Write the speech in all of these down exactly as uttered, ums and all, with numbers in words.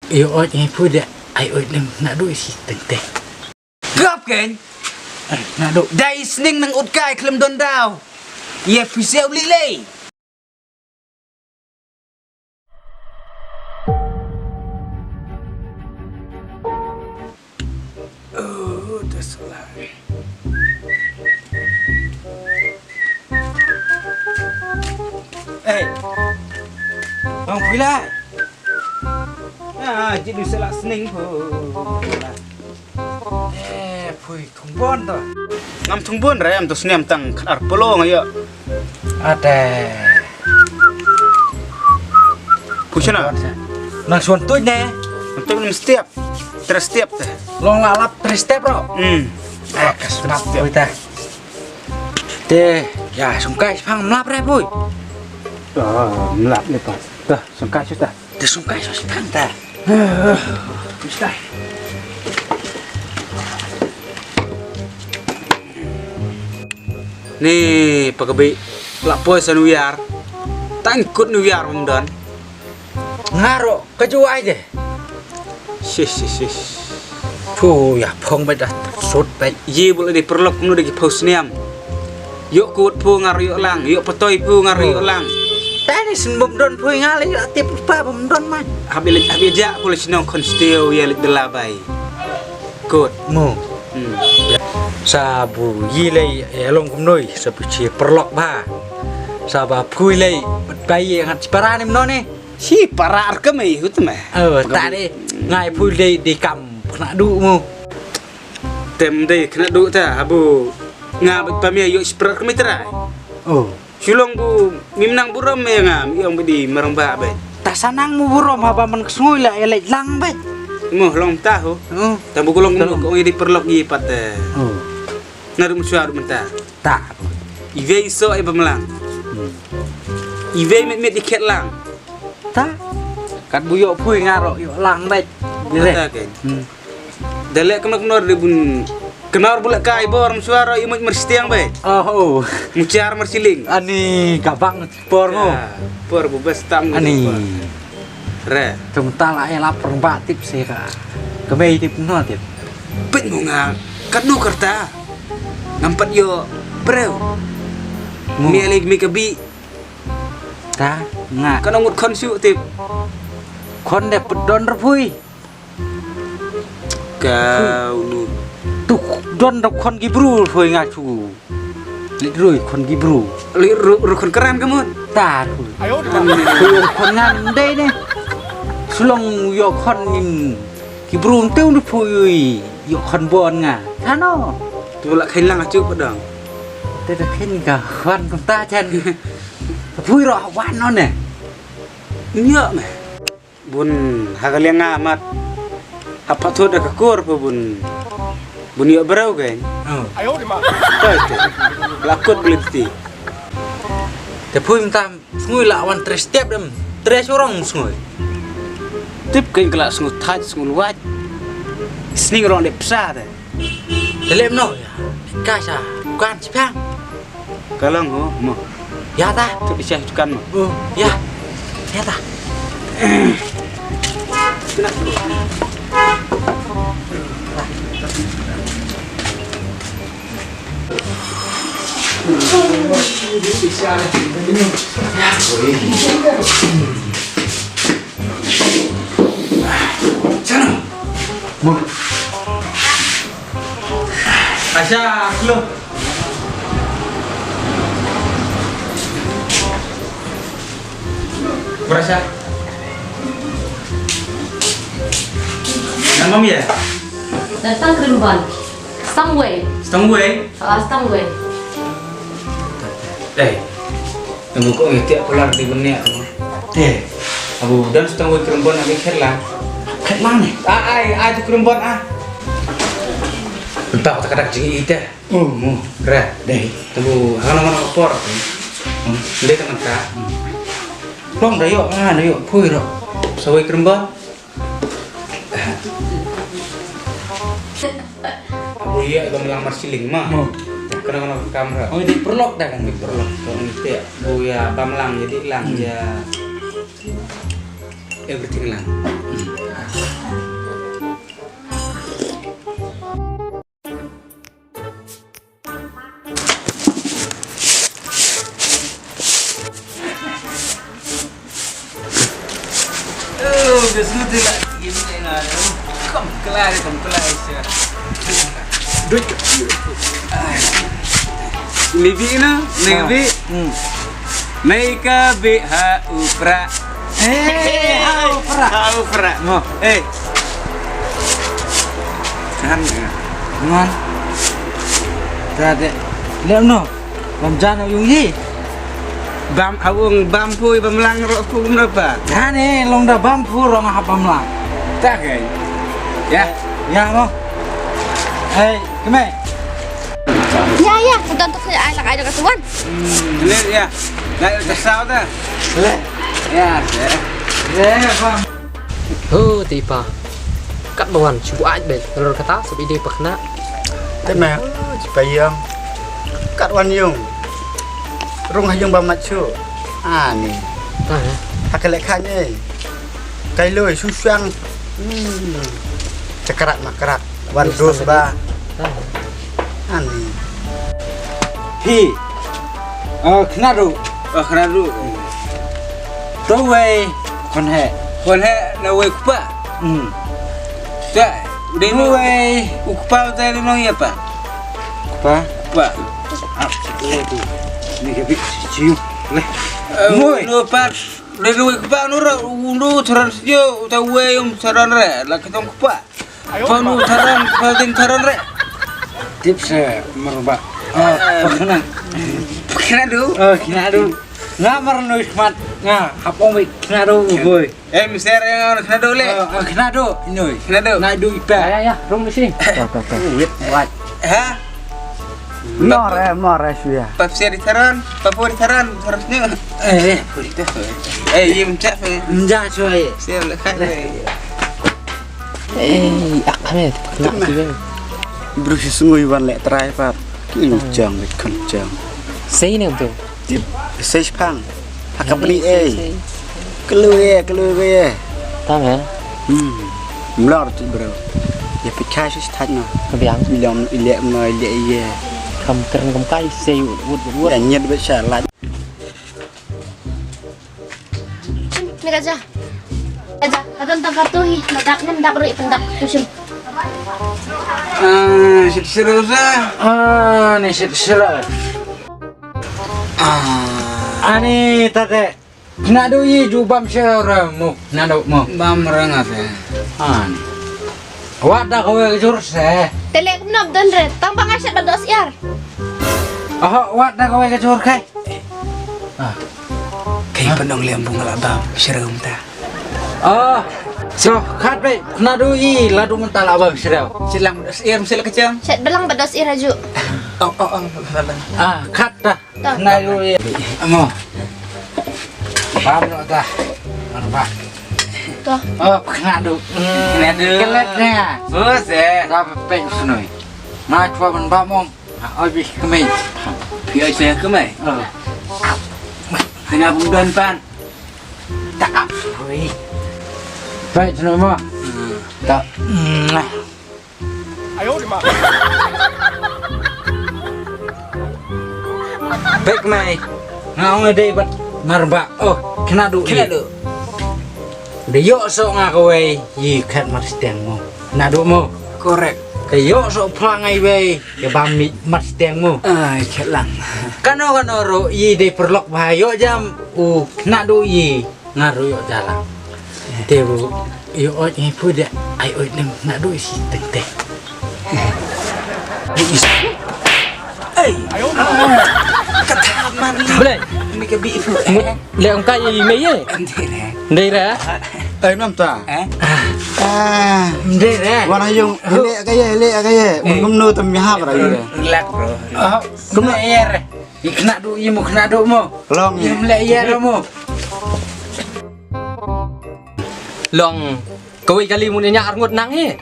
Ïa ot ngi phu de ai ot lem na du si teng teng. Kap ken. Na du. Dai sning nang ut kai khlem don daw. Ye phu siew li lei. Oh, that's a lie. Hey. Bang phui lai. Ah, jit du sela sning phu. Eh, phui thung bon to. Ngam thung bon re, am to snem tang khat ar polo nga yo. Ate. Phu chana. Nang suan tuj ne. Nang tuj nem step. Tres step te. Long la lap tres step ro. Hmm. Eh, kas map phui ta. Te, ya, sungkai phang mlap re phui. Ah, mlap le pa. Dah, sungkai suta. Te sungkai suta ta. Sungkai. Ni pakabi la poi san wiar. Tang kut ni wiar mum don. Ngaro ka juai de. Shish shish shish. Chu ya phong bet dah sut bet. Ye bul di perlok nu di pau sniam. Yok kut pu ngar yok lang, yok patoi pu ngar yok lang. Tani sin bum don pu ngal yok tip pa bum don man. Habi le habi ja pu le sinong kon stiu ya le delabai. Kut. Mo. Hmm. Sa bu yi lei e long kumnoi sa bu chi perlok ba. Sa ba phui lei bat bai ye ngat para ni mno ni. Si para ar kemei hut me. Oh, ta de ngai phui lei de kam kena du mo. Tem de kena du ta habu nga bat pamia yo si para ar kemei terai. Oh. Shulong bu mim nang burom ya nga mi ong bidi marang ba be. Ta sanang mu burom haba man ksngui la elek lang be. Mo long ta ho. Hmm. Ta bu kulong mu ko di perlok gi pat. Hmm. Narum suar menta. Ta. Ive iso e bamlang. Hmm. Ive met met di khet lang. Ta. Kat bu yok phui ngaro yok lang be. Mata ke. Hmm. Dalek kena kena de bun kena bula kai bor msuara imut merstiang be. Oh. Muchar mersiling. Ani kabang por mo. Ya, por bu bes tam. Ani. Re. Tum tala ya lap rong ba tip se ka. Kemei tip no tip. Pit mo nga kat no kerta. Ngampat yo breu. Mo. Mi alik mi kebi. Ta nga. Kena ngut kon siu tip. Kon de pedon repui. Kau nu. Tu don da khon ki bru phoi nga chu. Lit rui khon ki bru. Lit ru ru khon kran ka mut. Ta tu. Ayo. Khon ngan dei ne. Sulong yo khon nin. Ki bru tu ni phoi yo khon bon nga. Thano. Tu la khen lang chu padang. Te ta khen ka khon kum ta chan. Phoi ro wan no ne. Nyo me. Bun ha ka liang nga mat. Ha pha thot da ka kur pa bun. Bun ïoh breu kein. Oh. Toi te. La kut blit ti. Te phui mtam sngui la wan tres step dem. Tres orang sngui. Tip kein kala sngui thaj sngui luaj. Sning rong de psa te. Te lem no ya. Ka sa kan chipang. Ka long ho mo. Ya ta. Tu isha kan mo. Oh, ya. Ya ta. Mo. Asha, klo. Berasa? Nama ya? Datang Krimban. Stangway. Stangway? Ah, Stangway. Eh. Tunggu ko ngi tiak kular di benia tu. Eh. Abu dan setengah keren bon ambil khet lang. Khet lang ni. Ah, ai, ai tu keren bon ah. Entah tak ada jing ite. Oh, mu. Re. Deh. Tunggu hang nama nama por. Hmm. Deh teman ka. Long dah yok ah, dah yok pui ro. Sawai keren bon. Abu iya iba melang marsiling ma. Mo. Kena kena kamera. Oh, di perlok dah kan di perlok. Kau ni tiak. Bu ya bamlang jadi lang ya. Everything lang. Dut. Ni bi na, ni bi. Nei ka bi ha u pra. Eh, ha u pra. Ha u pra. Mo. Eh. Kan. Ngan. Tade. Lem no. Bam jan u yi. Bam awung bam pui bam lang ro kum na pa. Tane long da bam pu rong ha bam lang. Ta ke. Ya. Ya mo. Hei, kemai. Ya, ya, udah untuk saya anak aja ketuan. Hmm, ini ya. Nah, kesal dah. Leh. Ya, ya. Ya, ya, Bang. Ho, te i pa. Katba wan, shu buaid beit. Nalor kata, sab ide pakna. Te me, ci pa yung. Kat wan yung. Rung ha yung ba mat shu. Ani. Ta, ya. Ha ka leh kha ni. Kai lui, shu shang. Hmm. Cakrat makrat. Wan dus ba. Ta, ya. Ani. Hi. Oh, kena du. Oh, kena du. Tu wei. Kon he. Kon he na wei kupa. Hmm. Ta, de nu wei. U kupa ta de nong ya pa. Kupa. Kupa. Ah, tu. Ni ke bik ciu. Leh. Ngoi. Nu pa. De nu wei kupa nu ra nu taran sio ta wei um taran re. La ketong kupa. Panu taran, paldin taran re. Tip se merubah. Oh, pernah. Kena du. Oh, kena du. Nga marnoi khmat. Nga hap ong wei kena du boy. Eh, mister yang kena du le. Oh, kena du noi. Kena du. Na du ipa. Ya, ya, ya, rung di sini. Tuh, tuh, tuh. Wait, what? Ha? More, more suya. Pap siya di taran, pap di taran, taran niya. Eh, puri tu. Eh, yim cak. Nja suai. Siya lekai. Eh, ak kane. Bru si sungui wan leh trai pat. Ki jang, ki jang. Sei ne tu. Tip, sei pang. Haka bri eh. Klue, klue. Ta men. Hmm. Mlor ti bro. Ya pikai si thaj na. Ka biang. Ilom ile no ile ye. Kam kren kam kai sei wut wut wut. Ya nyet be sha la. Ni kaja. Kaja, ka don tang kartu hi, na dak nem dak rui pendak tu sim. Ah, sit sero sa. Ah, ni sit sero. Ah. Ani tate. Nadu i ju bam sero ra mo, nadu mo. Bam ra nga te. Ani. Wat da kawei ka jur se. Te leh kumno don re, tang ba nga shet ba dos yar. Oho, wat da kawei ka jur kai. Ah. Kai pynong lem bung la bam shrem ta. Oh. So, khat be, nadu i la du mynta la bam shrem. Shet lang ba dos yar, shet la kachang. Shet ba lang ba dos yar aju. Oh, oh, oh, ba, ba, ba. Ah, khat ta. Nadu i. Amo. Bam lo ta. Arba. To. Oh, nadu. Nadu. Kelet ne. Bos eh. Ka pe snoi. Ma chwa ban bam ong. Oi bi kemai. Pi oi se kemai. Oh. Kena bung don pan. Tak ap. Oi. Baik, senang mo. Hmm. Tak. Pek mai. Nga ong dei bat marba. Oh, kena du. Kena du. De yok sok nga kawei. Yi khat mar stiang mo. Nadu mo. Correct. Ka yok sok phlang ai wei. Ka bam mi mat stiang mo. Ai, khet lang. Kano kano ro i de perlok ba yok jam u nadu i nga ro yok jalan. Te bu yok oj ngi pu de ai oj nem nadu i si teng teng. Ei. Kata man ni. Boleh. Ni ka bi fu. Le ong kai i mei ye. Ndei re. Ndei re. Ai, nam ta. Eh? Ah. Ndei re. Wan ha yung, le ka ye, le ka ye. Mun ngum no tam ya ha bra ye. Relax, bro. Ah, kum le ye re. I kena du, i mu kena du mo. Long. I mu le ye re mo. Long. Kawei kali mun nya arngut nang he.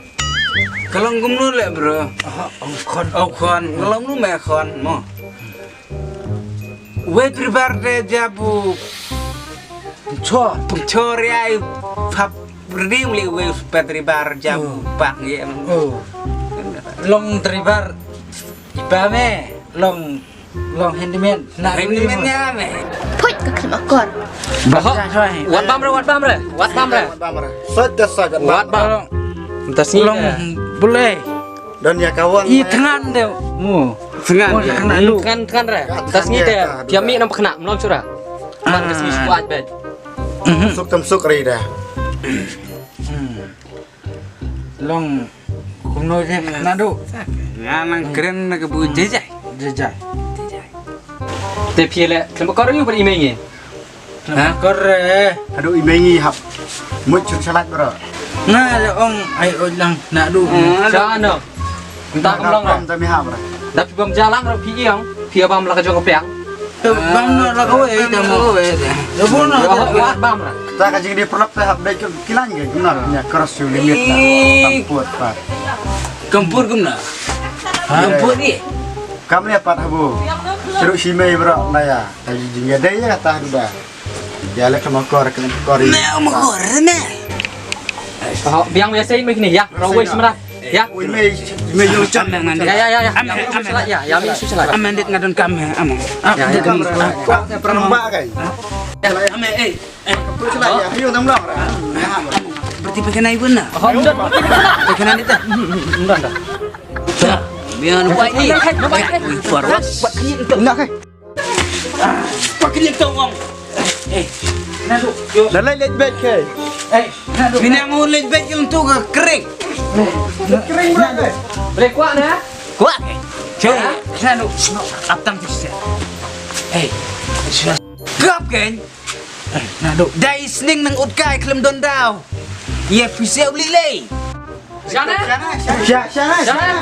Ka long ngum no le, bro. Ah, ong khon. Ong khon. Ka long nu me khon mo. Wei driver de jabu. Cho. Cho ri ai pap ri le wei driver jabu pak ye. Oh. Long driver. Ipa me long Long handyman. Handyman ïa me. Phuit ka khlem akor. Wat bam re, wat bam re, wat bam re. Wat bam re. Sot da sot wat bam. Wat bam. Nta sngi long bule. Don ïa kawan. I thngan de mu. Thngan. Thngan thngan re. Nta sngi te. Pia mi nam khna mlong chura. Man ka sngi squat bed. Suk tam suk re da. Long kumno je na du. Nga nang kren na ka bu jai jai. Jai jai. Te phi le klem kor yu ber imeng ye. Ha kor eh. Aduh imeng i hap. Mut chun salat bro. Nga le ong ai oi lang na du. Sa no. Nta kam long ra. Nta mi hap ra. Da phi bam jalang ra phi iang phi bam la ka jong ka piang. Bam na la ka wei ta mo. Lo bu na. Wat bam ra. Ta ka jing di perlap ta hap dai kilan ke kumna nya cross you limit na. Kampur pat. Kampur kumna. Kampur ni. Kam ni pat habu. Seru si mei bro na ya. Ta jing ya dai ya ta da. Ya le kam kor kam kor. Me am kor me. Biang biasa ini kini ya. Rawai semrat. Ya. Ui me me yo cham. Ya ya ya ya. Ame ame. Ya ya mi susu lah. Ame dit ngadon kame amo. Ya ya. Perembak kai. Ame eh. Ayo tam lang. Berarti pakai naik guna. Pakai naik dah. Biar nampak ni. Forward. Nak kai. Pakai ni tong. Eh. Nadu. Lalai lej bek kai. Eh. Nadu. Minang lej bek yang tu ke kering. Kering berapa? Boleh kuat dah. Kuat kai. Cek. Nadu. Aptang tu sih. Eh. Gap kan? Nadu. Dai sning nang ut kai klem don daw. Ye pise u lilei. Shana? Shana, shana, shana.